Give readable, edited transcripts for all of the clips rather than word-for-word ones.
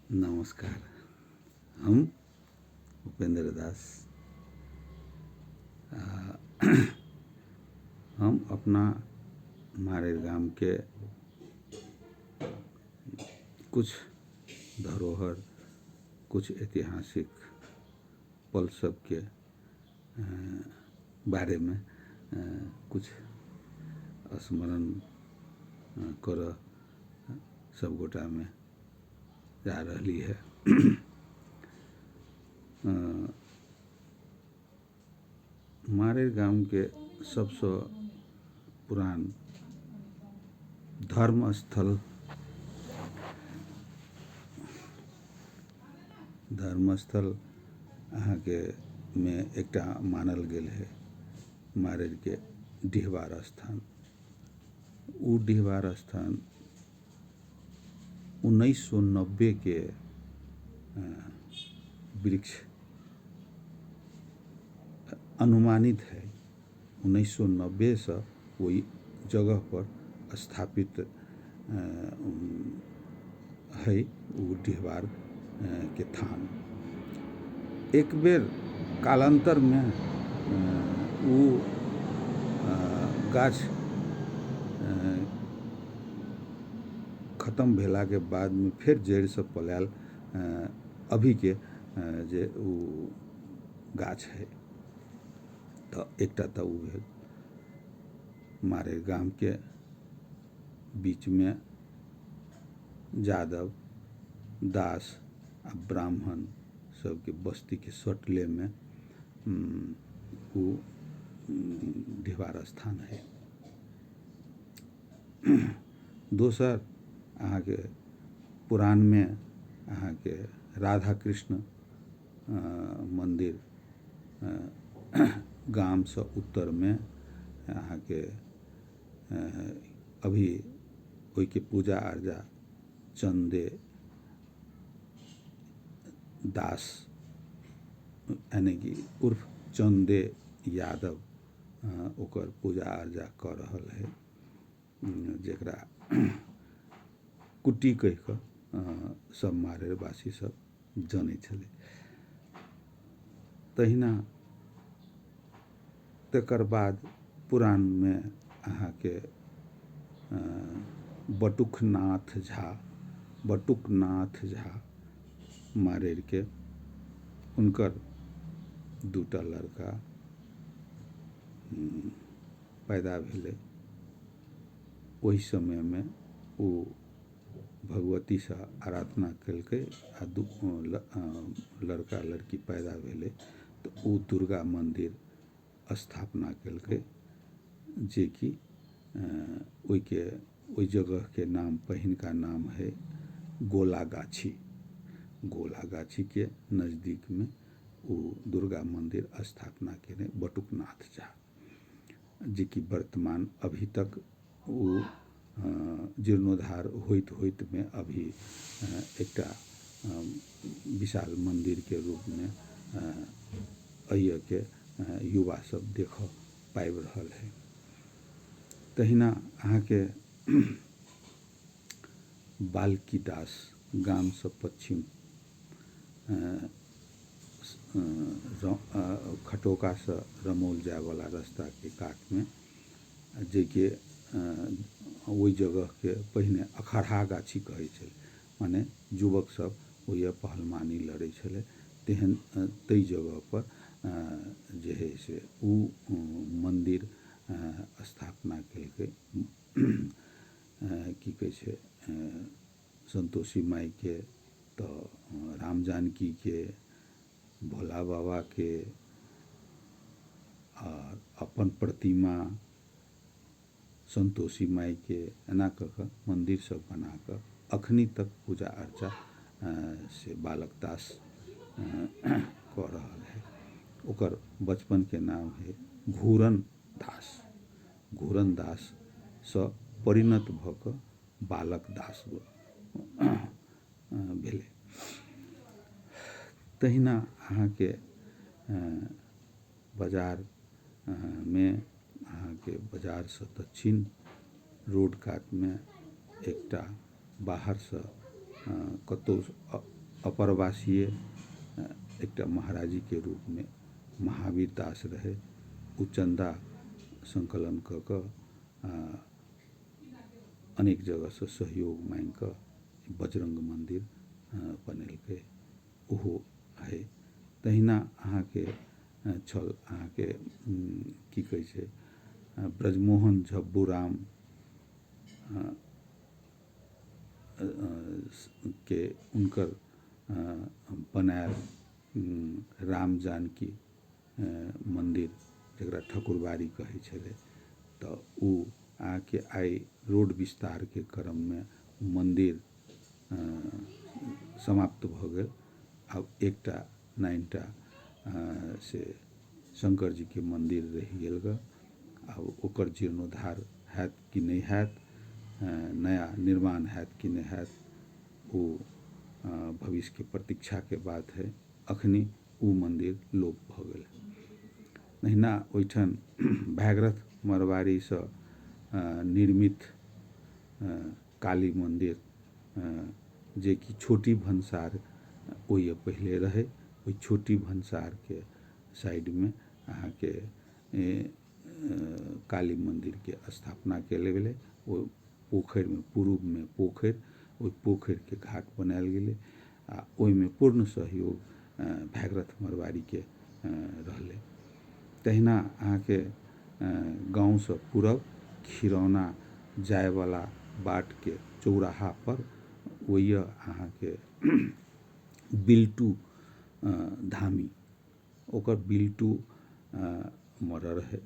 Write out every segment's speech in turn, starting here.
नमस्कार, हम उपेन्द्र दास। हम अपना मारे गामके कुछ धरोहर, कुछ ऐतिहासिक पल सबके बारेमे कुछ स्मरण करऽ सब गोटामे जा रहली है। मारे गामके सबसँ पुरान धर्मस्थल अहाँके मे एकटा मानल गेल है मारड़िके डिहबार स्थान। ओ डिहबार स्थान 1990के वृक्ष अनुमानित है। 1990सँ ओहि जगह पर स्थापित है ओ डिहबार के थान। एक बेर कालान्तरमे ओ गाछ खतम भेलाके बादमे फेर जड़िसँ पलायल अभीके जे ओ गाछ है। तऽ एकटा तऽ ओ भेल। मारे गामके बीचमे यादव, दास आ ब्राह्मण सबके बस्तीके सटलेमे ओ डिहबार स्थान है। दोसर अहाँके पुराणमे अहाँके राधा कृष्ण मन्दिर गामसँ उत्तरमे अहाँके अभी ओहिके पूजा अर्चा चन्दे दास यानि कि उर्फ चन्दे यादव ओकर पूजा अर्चा कऽ रहल है, जकरा कुट्टी कहि कऽ सब मारड़िवासी सब जनै छलै। तहिना तकर बाद पुराणमे अहाँके बटुकनाथ झा, बटुकनाथ झा मारड़िके, हुनकर दूटा लड़का पैदा भेलै। ओहि समयमे ओ भगवतीसँ आराधना केलकै आ दू लड़का लड़की पैदा भेलै तऽ ओ दुर्गा मन्दिर स्थापना केलकै, जेकि ओहिके ओहि जगहके नाम पहिलका नाम है गोला गाछी। गोला गाछीके नजदीकमे ओ दुर्गा मन्दिर स्थापना केने बटुकनाथ झा, जेकि वर्तमान अभी तक ओ जीर्णोद्धार होइत होइतमे अभी एकटा विशाल मन्दिरके रूपमे एहिके युवा सब देखऽ पाबि रहल है। तहिना अहाँके बाल्की दास गामसँ पश्चिम खटोकासँ रमौल जायवला रस्ताके कातमे, जेकि ओहि जगहके पहिने अखड़हा गाछी कहै छलै, मने युवक सब ओहिए पहलवानी लड़ै छलै, तेहन ताहि जगहपर जे हइ से ओ मन्दिर स्थापना केलकै। की कहै छै, सन्तोषी माइके, तऽ राम जानकीके, भोला बाबाके आर अपन प्रतिमा सन्तोषी माइके, एना कऽ कऽ मन्दिर सब बना कऽ अखनी तक पूजा अर्चा से बालक दास कऽ रहल है। ओकर बचपनके नाम है घूरन दास। घूरन दाससँ परिणत भऽ कऽ बालक दास भेलै। तहिना अहाँके बाजारमे अहाँके बाजारसँ दक्षिण रोड कातमे एकटा बाहरसँ कतहु अपरवासीय एकटा महाराजीके रूपमे महावीर दास रहै, ओ चन्दा सङ्कलन कऽ कऽ अनेक जगहसँ सहयोग माँगि कऽ बजरङ्ग मन्दिर बनेलकै, ओहो हइ। तहिना अहाँके छल अहाँके की कहै छै ब्रजमोहन झब्बू राम के हुनकर बनायल राम जानकी मन्दिर जकरा ठकुरबाड़ी कहै छलै, तऽ ओ अहाँके आइ रोड विस्तारके क्रममे मन्दिर समाप्त भऽ गेल। आब एकटा नान्हिटा से शङ्करजीके मन्दिर रहि गेल गऽ। आब ओकर जीर्णोद्धार हैत कि नहि हैत, नया निर्माण हैत कि नहि हैत, ओ भविष्यके प्रतीक्षाके बात हइ। अखनी ओ मन्दिर लोप भऽ गेल। तहिना ओहिठाम भैगरथ मरवाड़ीसँ निर्मित काली मन्दिर जेकि छोटी भनसार ओहि पहिले रहै, ओहि छोटी भनसारके साइडमे अहाँके काली मन्दिरके स्थापना कयल गेलै। ओ पोखरिमे पूर्वमे पोखरि, ओहि पोखरिके घाट बनायल गेलै आ ओहिमे पूर्ण सहयोग भैगरथ मरवाड़ीके रहलै। तहिना अहाँके गाँवसँ पूरब खिरौना जायवला बाटके चौराहापर ओहि अहाँके बिल्टू धामी, ओकर बिल्टू मरर रहै,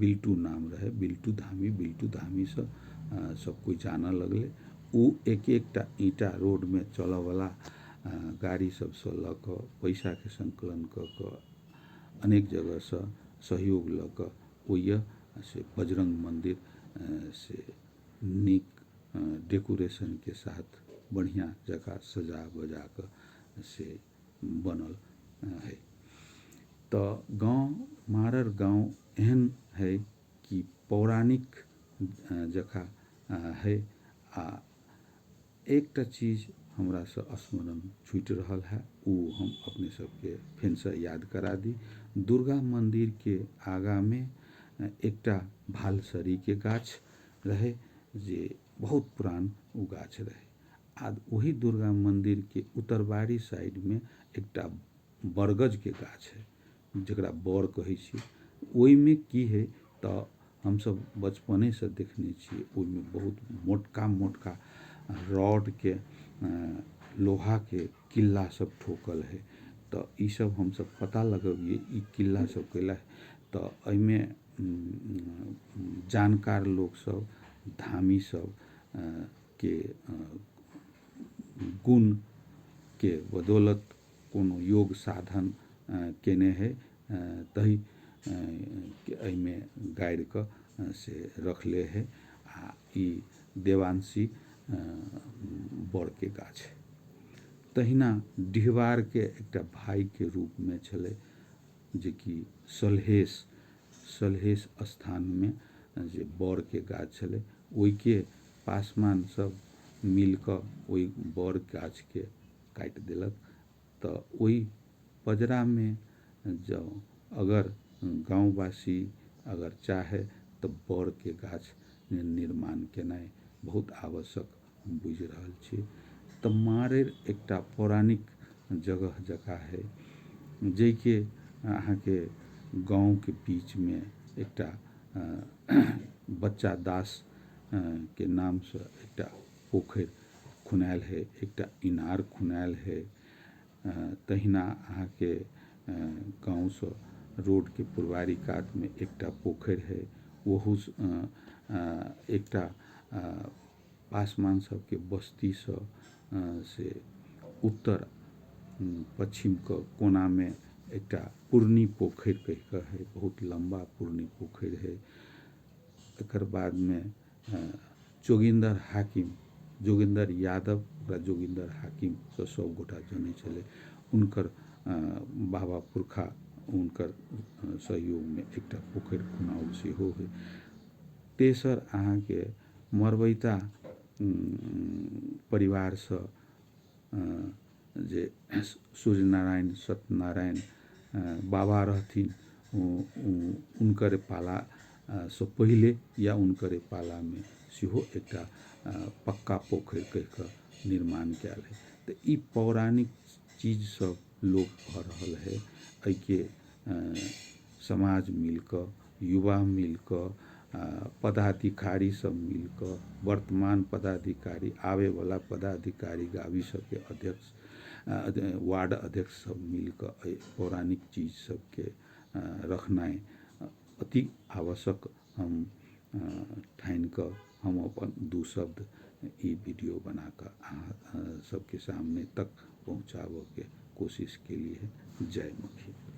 बिल्टू नाम रहै, बिल्टू धामी। बिल्टू धामीसँ सब कोइ जानऽ लगलै। ओ एक एकटा ईंटा रोडमे चलऽवला गाड़ी सबसँ लऽ कऽ पैसाके सङ्कलन कऽ कऽ अनेक जगहसँ सहयोग लऽ कऽ ओहि से बजरङ्ग मन्दिर से नीक डेकोरेशनके साथ बढ़िआँ जकाँ सजा बजा कऽ से बनल हइ। तऽ गाँव मारर गाँव एहन हइ कि पौराणिक जकाँ हइ। आ एकटा चीज हमरासँ स्मरण छुटि रहल है, ओ हम अपने सबके फेरसँ याद करा दी। दुर्गा मन्दिरके आगाँमे एकटा भालसरीके गाछ रहै जे बहुत पुरान ओ गाछ रहै। आ ओही दुर्गा मन्दिरके उत्तरबारी साइडमे एकटा बरगदके गाछ है जकरा बड़ कहै छियै। ओहिमे की हइ तऽ हमसब बचपनेसँ देखने छियै ओहिमे बहुत मोटका मोटका रॉडके लोहाके किल्ला सब ठोकल है। तऽ ईसब हमसब पता लगबियै ई किल्ला सब कैला। तऽ एहिमे जानकार लोकसब धामी सब के गुणके बदौलत कोनो योग साधन केने हइ तहि एहिमे गाड़ि कऽ से रखले हइ। आ ई देवांशी बड़के गाछ। तहिना डिहबारके एकटा भायके रूपमे छलै जेकि सलहेश, सलहेश स्थानमे जे बड़के गाछ छलै ओहिके पासमान सब मिल कऽ ओहि बड़ गाछके काटि देलक। तऽ ओहि पजरामे जँ अगर गाँववासी अगर चाहे तऽ बड़के गाछ निर्माण केनाइ बहुत आवश्यक हम बुझि रहल छी। तऽ मारैड़ एकटा पौराणिक जगह जकाँ हइ जाहिके अहाँके गाँवके बीचमे एकटा बच्चा दास के नामसँ एकटा पोखरि खुनायल हइ, एकटा इनार खुनायल हइ। तहिना अहाँके गाँवसँ रोडके पुरवारी कातमे एकटा पोखरि हइ, ओहू एकटा पासमान सबके बस्तीसँ से उत्तर पश्चिमके कोनामे एकटा पुरनी पोखरि कहि कऽ हइ, बहुत लम्बा पुरनी पोखरि हइ। एकर बादमे जोगिन्दर हाकिम, जोगिन्दर यादव, ओकरा जोगिन्दर हाकिमसँ सब गोटा जनै छलै, हुनकर बाबा पुरखा हुनकर सहयोगमे एकटा पोखरि खुनाओल सेहो हइ। तेसर अहाँके मरबैता परिवारसँ जे सूर्य नारायण सत्यनारायण बाबा रहथिन, हुनकर पालासँ पहिले या हुनकरे पालामे सेहो एकटा पक्का पोखरि कहि कऽ निर्माण कयल हइ। तऽ ई पौराणिक चीज सब लोप भऽ रहल हइ। एहिके समाज मिल कऽ, युवा मिल कऽ, पदाधिकारी सब मिल कऽ, वर्तमान पदाधिकारी, आबयवला पदाधिकारी, गाबी सबके अध्यक्ष, वार्ड अध्यक्ष सब मिल कऽ एहि पौराणिक चीज सबके रखनाइ अति आवश्यक हम ठानि कऽ हम अपन दू शब्द ई वीडियो बना कऽ अहाँ सबके सामने तक पहुँचाबऽके कोशिश केलियै। जय मगही।